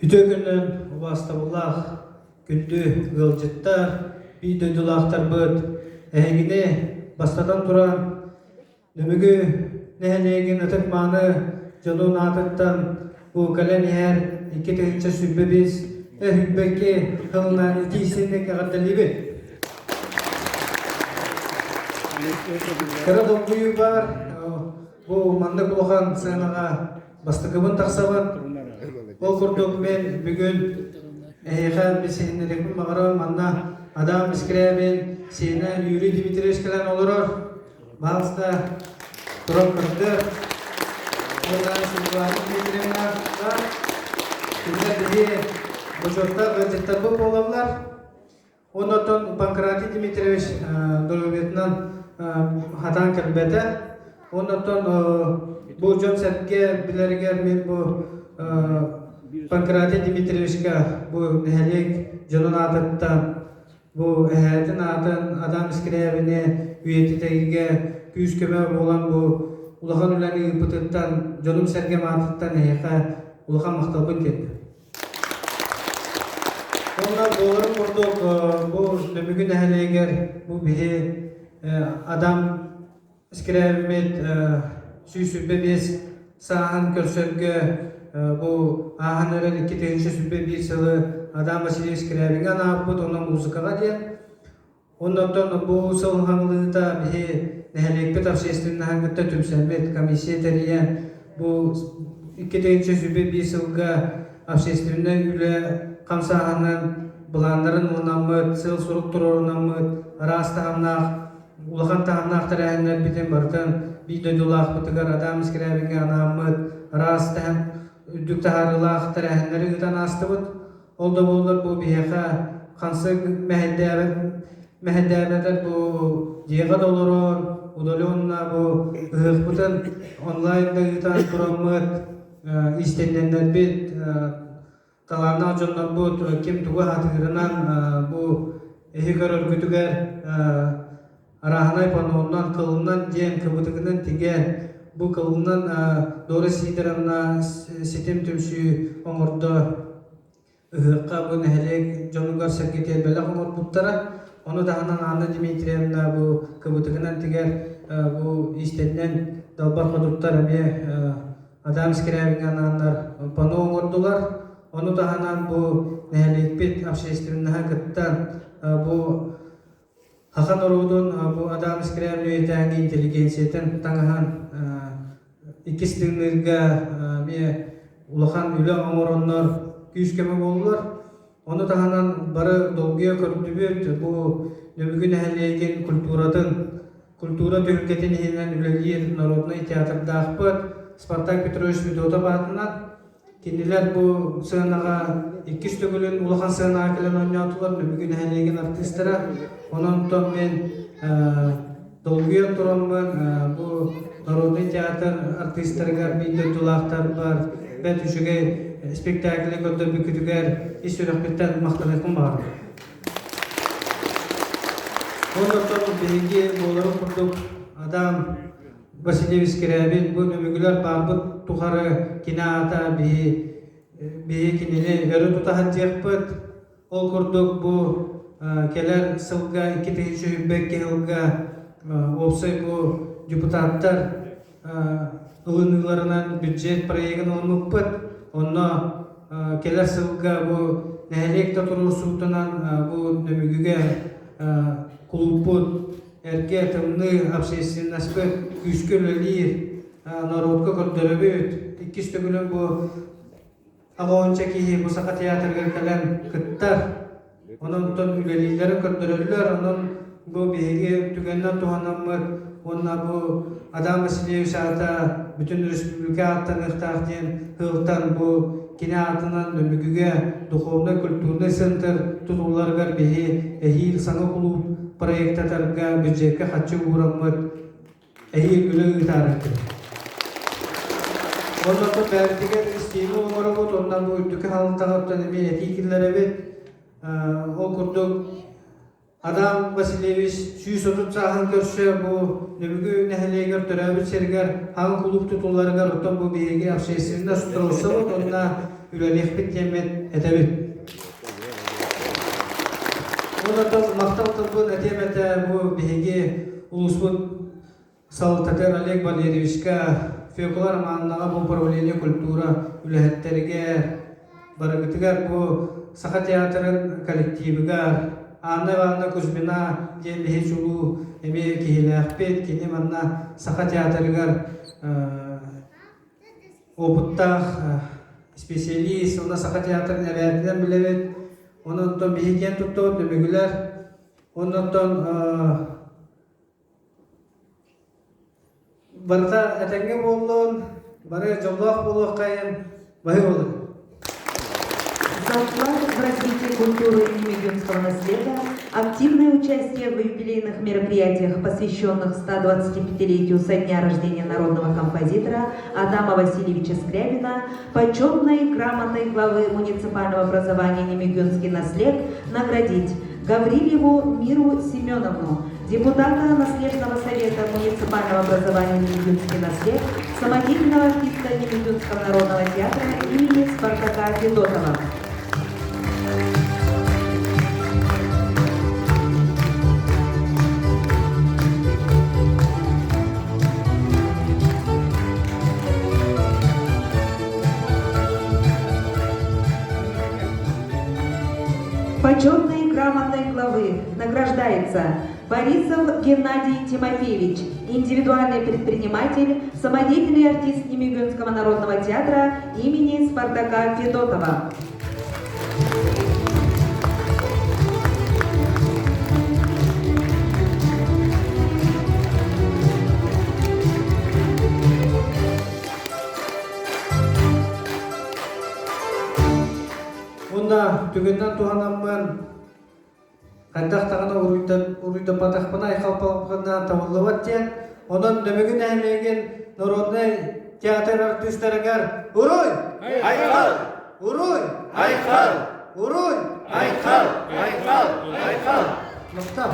Үтүө күнүнэн убаастабыллаах күндү ыалдьыттар, биир дойдулаахтарбыт, эһигини бастатан туран Нөмүгү нэһилиэгин ытык-мааны дьонун аатыттан бу кэлэн иһэр 2025 өһүрбэкки сылынан итии-истиҥник эҕэрдэлиибит. Кыра долгуйуу баар, бу маннык улахан сыанаҕа бастакыбын тахсабын. Ол курдук мин бүгүн эһиэхэ билсиһиннэриэхпин баҕарабын. Манна Адам Искрябин сиэнэ Юрий Дмитриевич кэлэн олорор. Баалыста туран көрдөр. Уонна Светлана Дмитриевна кинилэр биһи бочуоттаах ыалдьыттарбыт буолаллар. Оннотон Панкратий Дмитриевич доруобуйатынан хатаан кэлбэтэ. Оннотон бу дьон-сэргэ билэригэр мин бу Панкратий Дмитриевичка бу нэһилиэк дьонун аатыттан бу эһээтин аатын Адам Искрябини үйэтитэргэ күүс-көмө буолан бу улахан үлэни ыыппытыттан дьонум-сэргэм аатыттан эһиэхэ улахан махталбын тиэрдэбин. Уонна буоларын курдук бу Нөмүгү нэһилиэгэр бу биһи Адам Скрябиммит 125 сааһын көрсөргө бу ааһан эрэр 2021 сылы Адам Васильевич Скрябиҥҥа анаабыппыт уонна музыкаҕа диэн Оннортон бу сыл хаҥылыыта биһи нэһилиэкпит общественноһын кытта түмсэммит комиссия тэрийэн бу 2021 сылга общественнай үлэ хамсааһынын былааннарын ылынаммыт, сыал-сорук туруорунаммыт, араас таһымнаах, улахан таһымнаах тэрээһиннэрбитин барытын биир дойдулаахпытыгар Адам Искрябиҥҥэ анааммыт, араас таһым үрдүк таһаарыылаах тэрээһиннэри ыытан аастыбыт. Ол да буоллар бу биһиэхэ хамсык мэһэйдээбэт мэһэйдээбэтэр бу дьиэҕэ да олорон удаленно бу ыһыахпытын онлайн да ыытан тураммыт иистэнньэннэрбит талааннаах дьоннорбут ким тугу аһатыырынан бу эһи көрөргүтүгэр арааһынай паноннан кылынан диэн кыбытыгынан тигэн бу кылынан Дора Сидоровна ситим түмсүү оҥордо ыһыахха бу нэһилиэк дьонугар сэргэтигэр бэлэх оҥорбуттара ону таһынан Анна Дмитриевна бу кыбытыгынан тигэр бу иистэннэн далбар хотуттар эмиэ Адам Скрябиҥҥа анааннар панно оҥордулар ону таһынан бу нэһилиэкпит общественноһа кыттан бу Саха норуотун бу Адам Скрябин үйэтээҥҥи интеллигенциятын таҥаһын иккис тыынныырга эмиэ улахан үлэ оҥороннор күүс-көмө буоллулар. Ону таһынан бары долгуйа көрдүбүт бу Нөмүгү нэһилиэгин культуратын, культура түһүлгэтин иһинэн үлэлиир народнай театрдаахпыт Спартак Петрович Федотов аатынан Кинилэр бу сыанаҕа иккис төгүлүн улахан сыанаҕа кэлэн оонньоотулар Нөмүгү нэһилиэгин артыыстара. Онон мин долгуйан тураммын бу народный театр артыыстарыгар биир дойдулаахтарбар бэрт үчүгэй спектакли көрдөрбүккүтүгэр ис сүрэхпиттэн махтаныахпын баҕарабын. Онон биһиги буоларын курдук Адам Васильевич Скрябин бу нөмүгүлэр баарбыт тухары кини аата биһи биһи кинини өрө тута сылдьыахпыт. Ол курдук бу кэлэр сылга 2022 сылга уопсай бу депутаттар ылыныыларынан бюджет проегын ылыммыппыт. Онно кэлэр сылга бу нэһилиэк да туруорсуутунан бу Нөмүгүгэ кулууппут эргэ тымныы общественноспыт күүскэ үлэлиир, норуотка көрдөрөбүт. Иккис төгүлүн бу аҕа киһи бу Саха театрыгар кэлэн кыттар. Онон үлэлииллэрин көрдөрөллөр. Онон бу биһиги түгэнинэн туһанаммыт уонна бу Адам Васильевич аата бүтүн республика ааттаныахтаах диэн сылтан бу кини аатынан Нөмүгүгэ духовнай-культурнай центр тутулларыгар биһи эһиил саҥа кулууп проектатарга бюджекка харчы уураммыт эһиил үлэ ыытаарыкпыт. Онно бэйэтигэр истиини оҥоробут, онно бу үрдүкү халантаҕыттан эмиэ этии киллэрэбит. Ол курдук Адам Васильевич 130 сааһын көрсө бу Нөмүгү нэһилиэгэр төрөөбүт сиригэр хаҥ кулууп тутулларыгар оттон бу биһиги общественнай строительство уонна үлэлиэхпит диэммит этэбит. Онон махтал тылбын этиэм этэ бу биһиги улууспут салалтатыгар Олег Валерьевичка, Фекла Романовнаҕа бу управление культура үлэһиттэригэр, барыгытыгар бу Саха театрын коллективыгар, Анна Ивановна Кузьмина диэн биһи чулуу эмиэ киһилээхпит, кини манна Саха театрыгар опыттаах специалист, уонна Саха театрын эбээтинэн билэбит. Онон биһи киэн туттабыт нөмүгүлэр. Оннуттан барыта этэҥҥэ буоллун, бары дьоллоох буолуоххайын, баһы буолун. За вклад в развитие культуры немегинского наследия, активное участие в юбилейных мероприятиях, посвященных 125-летию со дня рождения народного композитора Адама Васильевича Скрябина, почетной грамотой главы муниципального образования Немегинский наслед наградить Гаврилеву Миру Семеновну, депутата Наследного совета муниципального образования Немедюнский наслед, самодеятельного артиста Немедюнского народного театра имени Спартака Федотова. Почетной грамотной главы награждается Борисов Геннадий Тимофеевич, индивидуальный предприниматель, самодеятельный артист Немигунского народного театра имени Спартака Федотова. Уонна түгэнинэн туһанаммын хайдах даҕаны уруйдаппатахпына айхалпалаппына табыллыбат диэн, онон Нөмүгү нэһилиэгин народнай театр артыыстарыгар Уруй! Айхал! Уруй! Айхал! Уруй! Айхал! Айхал! Айхал! Махтал!